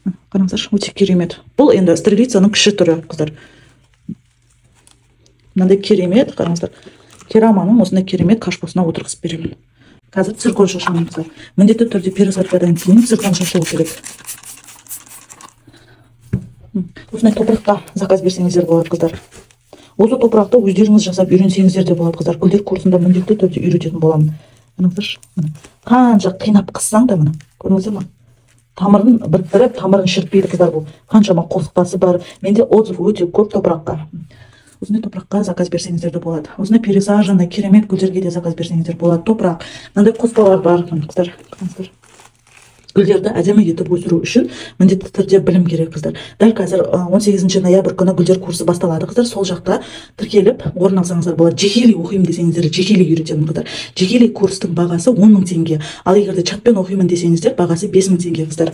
Қараңыздаршы, өте керемет. Бұл енді стрелицияның кіші түрі, қыздар. Мынандай керемет, қараңыздар, кераманың осындай керемет кашпосына отырғызып беремін. Қазір циркон шашамын, қыздар. Міндетті түрде пересадкадан кейін циркон шашылу керек. Осындай топыраққа заказ берсеңіздер болады, қыздар. Осы топырақты өздеріңіз жасап үйренсеңіздер де болады, қыздар. Гүлдер курсында міндетті түрде үйрететін боламын. Қараңыздаршы, міне, қанша қинап қыссаң да, міне, көрдіңіздер ма, тамырын біріктіріп, тамырын шірітпейді, қыздар. Бұл қаншама қоспасы бар, менде отзыв өте көп топыраққа. Осындай топыраққа заказ берсеңіздер де болады. Осындай пересаженный керемет гүлдерге де заказ берсеңіздер болады. Топырақ, мынандай қоспалар бар, қыздар, қараңыздар. Гүлдерді әдемі етіп өсіру үшін міндетті түрде білім керек, қыздар. Дәл қазір 18 ноябрь күні гүлдер курсы басталады, қыздар. Сол жақта тіркеліп, орын алсаңыздар болады. Жекелей оқимын десеңіздер, жекелей үйретемін, қыздар. Жекелей курстың бағасы 10 000 теңге, ал егер де чатпен оқимын десеңіздер, бағасы 5000 теңге, қыздар.